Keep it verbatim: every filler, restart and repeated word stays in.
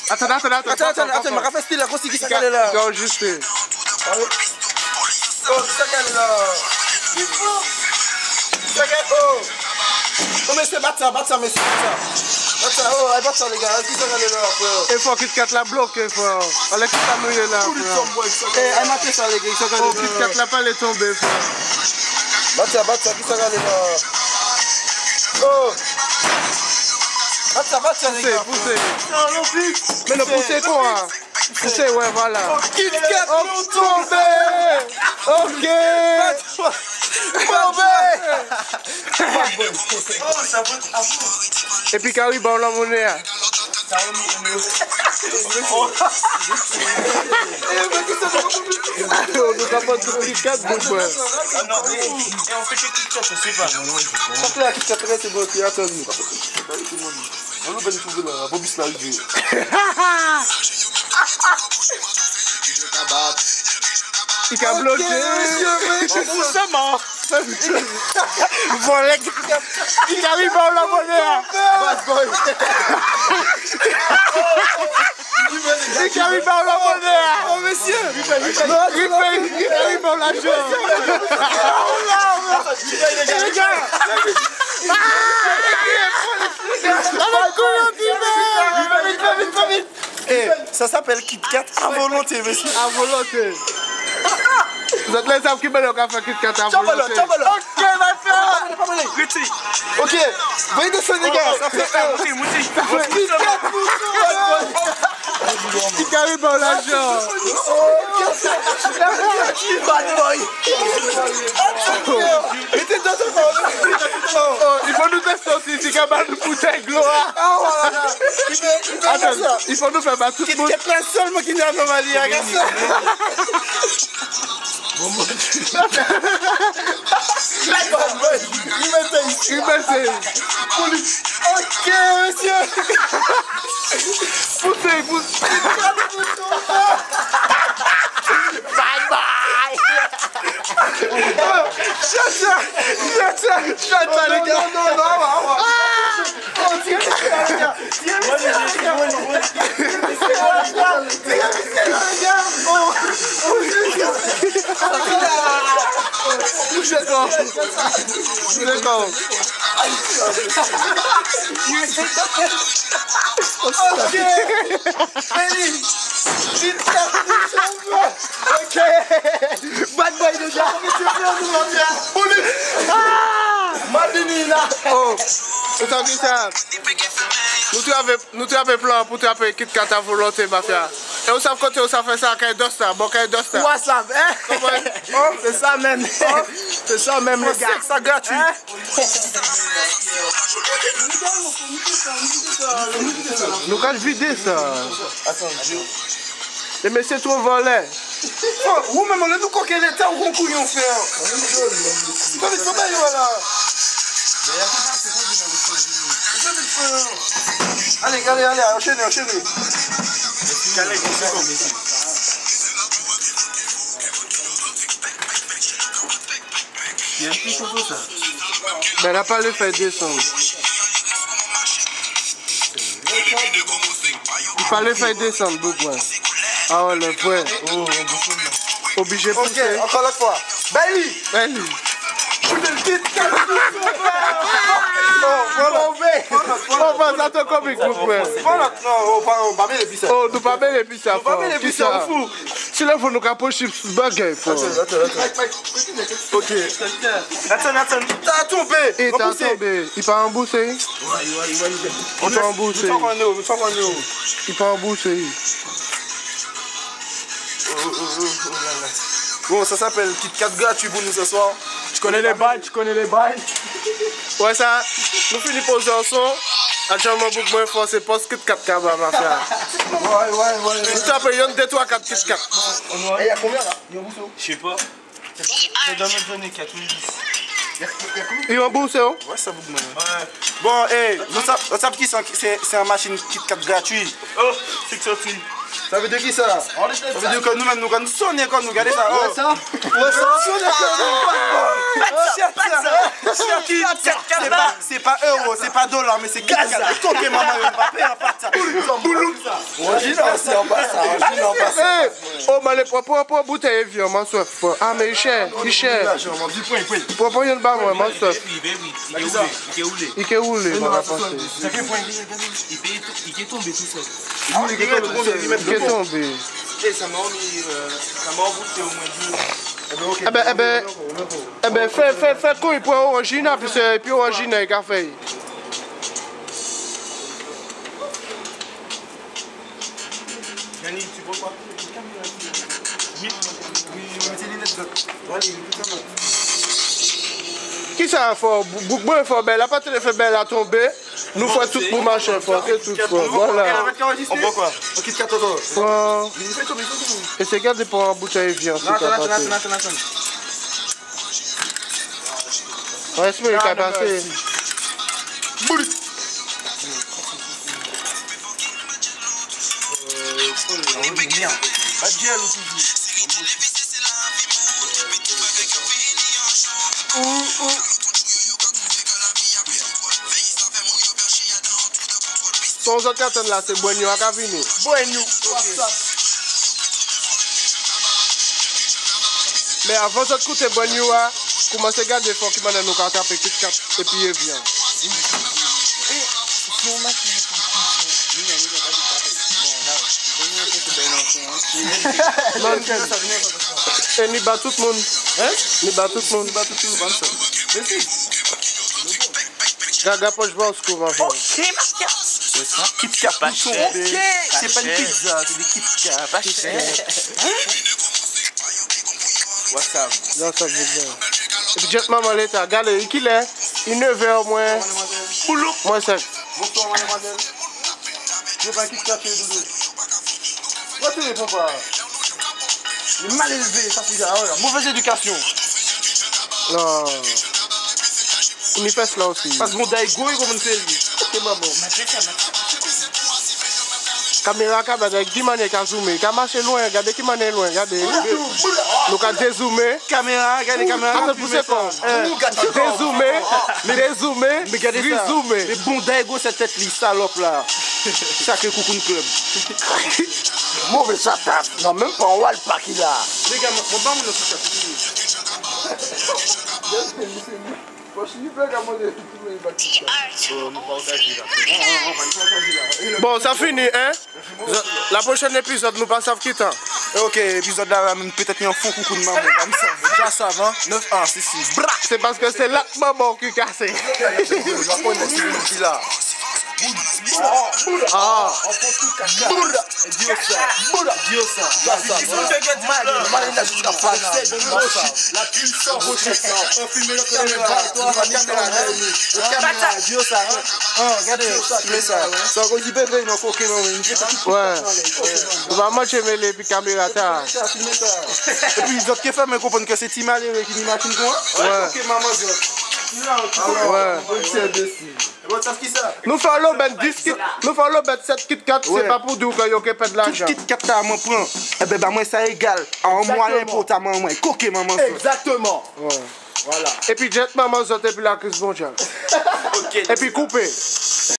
Atann, atann, atann. Atann, atann, atann, m pa ka fè stil la konsi, kisa k ale la? Ki ka anrejistre. Oh, kisa k ale la? Kisa k ale, oh? Oh, mesye, bat sa, bat sa, mesye, bat sa. Bat sa, oh, ay, bat sa, lè gars, kisa k ale la, frè? E fò KitKat la bloke, frè. Anlè kisa nou ye la, frè? Eh, ay, mate sa, lè gars, kisa k ale la? Oh, KitKat la pale tonbe, frè. Bat sa, bat sa, kisa k ale la? Oh! Bat sa, bat sa, lè gars. Pouse, pouse. Men non, pouse kon a. Pouse, wè, vwala. KitKat nou tonbe! Ok! Tonbe! Epi Kariba w lan monnen a. Nou ka pran tout KitKat, bon, frè. Sa fè a KitKat trè, se bon, epi atann nou. An nou bèl twouve la, apre bis la rive. Li ka bloke. Vòlè. Li ka rive w la, vòlè a. Bad boy. Li ka rive w la, vòlè a. Oh, mesye. Li fè, li ka rive w la, jò. Lè gars. Ann kouri, ann kouri. Vit fè vit, fè vit. Eh, ça s'appelle KitKat à volonté, mesye. À volonté. Zòt lè sa ki bèl yo ka fè KitKat à volonté. Tchòbòlò, tchòbòlò. Ok, my friend. Rete. Ok, voye desann, lè gars. Sa fè, sa fè KitKat pou tou. Ki Kariba w la, jò. Bad boy. Mete dòt ankò. Oh, il faut nous tester aussi, si ka ba nou boutèy dlo a. Atann, il faut nou fè ba tout moun. KitKat la sèlman ki nan anòmali a, gade sa. Li mete isi. Li mete. Ok, mesye. Pouse, pouse. Bad boy! Shot sa! Shot sa! Shot sa, lè gars! Non, non, non, non, non. Oh, tire misye la, lè gars! Tire misye la, lè gars! Tire misye la, lè gars! Oh, oh, tire misye la, lè gars! Oh, oh, tire misye la, lè gars! Touche kò! Touche kò! Ok! Vini! Vini! Ok. Bad boy deja. Police. Madini la. Oh. Ou sa ki sa? Nou trape, nou trape plan pou trape KitKat à volonté, mafya. E ou sav kote ou sa fè sa, kay dòs la, bò kay dòs la. Ou a sav, hein? Konprann? Oh, se sa menm. Oh. Se sa menm, lè gars. Sa gratui. Hein? Nou ka vide sa. E mesye twò vòlè. Oh, ou menm, olye nou koke leta, ou gon kouyon, frè. Fè vit, fè bay yo la. Fè vit, frè. Ale, ale, ale, anchene, anchene. Bèl ap pale fè desann. Li pale fè desann, boug mwen. Ah, wè, lè vre. Oblije pouse. Ok, ankò lòt fwa. Bay li! Bay li! Koute l kit! Oh, pran lòt. Pran lòt, pran lòt, pran lòt. Sa twò komik, boug mwen. Pran lòt, non, oh, pa, oh, pa mele pi sa. Oh, nou pa mele pi sa, frè. Nou pa mele pi sa, ou fou. Si lè fò nou ka pochip bagay, frè. Atann, atann, atann. Ok. Atann, atann. Li ta tonbe. Li ta tonbe. Li pa ranbouse. Li pa ranbouse. Li pa ranbouse. Bon, ça s'appelle KitKat gratuit pour nous ce soir. Tu connais les bails, tu connais les bails. Wè sa, nou fini poze yon son. Aktyèlman, boug mwen fò se pòs KitKat ka ba mafya. Nou tape yonn, de, twa, kat KitKat. E, y a konbyen la? Yon bousou? Je sais pas. Yo ranbouse w? Wè sa boug mwen. Bon, e, nou sa, nou sa ki se, se, se yon machin KitKat gratuit. Oh, se ki soti. Sa vle di ki sa? Sa vle di ke nou menm nou konn sonnen kò nou, gade sa. Wè sa? Wè sa? Sonnen kò nou. Bat sa, bat sa. Se pa, se pa euro, se pa dola, men se Kit Kat. Koke manman yo, m pa peye anpata. Bouloup. Anjina osi anba sa, Anjina anba sa. Hey, oh, mande pran, pran, pran boutèy Evian, man swèf. Ah, men li chè, li chè. Pran, pran youn ba mwen, man swèf. Li ke woule, li ke woule. Li ke woule, man pa panse. Li ke tonbe tou sèl. Li ke tonbe. Li ke tonbe. Enben, enben, enben, fè, fè, fè kouy pou Anjina, piske epi Anjina, li ka fè. Kisa fò? Bouk mwen fò bèl la, pa tande fè bèl la tonbe. Nou fè tout pou mache fò, se tout fò. Vwala. Pran. Eseye gade pran boutèy Evian si w ka tande. Mwen espere l ka pase. Sa w zòt ka tann la, se Brand New a ka vini. Brand New, what's up? Men avan zòt koute Brand New a, koumanse gade fò ki mannè nou ka trape Kit Kat epi Evian. E ni ba tout moun. Ni ba tout moun. Gaga pòch Bosco, pa fè. Ok, master. Kit Kat pou tonbe. Se pa yon pizza, se de Kit Kat. Pa chè. What's up? What's up, big man? Epi Jet Manman leta, gade, kilè? Li nevè mwen. Mwen senk. Bonswa, mademwazèl. Se pa Kit Kat, se doudou. Retire konpa. Li mal elve, sa se move edikasyon. Non. Ni fès la osi. Pas bon Daygo, li konprann se li. Ok, manman. Kamera ka bat, gade ki mannè ka zoome. Ka mache lwen, gade ki mannè lwen, gade. Nou ka dezoume. Kamera, gade kamera. Atann pou se kò. Dezoume, dezoume, rizoume. Men bon Daygo se tèt li, salòp la. Sakre Koukoun Club. Move sa tap. Non, menm pa yon alpa ki la. Legal, mwen ba moun nan Kit Kat. Bon, sa fini, hein? La pwochèn epizòd, nou pa sav ki tan. Ok, epizòd la, menm petèt yon fon koukoun manman, pa m sav. Deja sav, hein? Nèf a, si, si. Bra! Se paske se la k manman w ki kase. Japonè, se moun ki la. Ah. Bouda. Diosa. Bouda. Diosa. Diosa. Malina jiska pa la. La puissance. Kamera, Diosa. Gade, filme sa. Sa koz li pepe nan koke nan men. Wè. Ou pa manje mele epi kamera ta. Epi zòt ke fè mwen konprann ke se ti malere ki ni machin kon an. Wè. Koke manman zòt. Wè. Nou fè lobèt dis Kit, nou fè lobèt sèt Kit Kat, se pa pou di w ke yo ke pèd lajan. Tout Kit Kat ta mwen pran. Enben, ba mwen sa egal a yon mwayen pou ta manman. Koke manman zòt. Egzakteman. Wè. Vwala. Epi Jet Manman zòt epi lakriz mondyal. Epi koupe.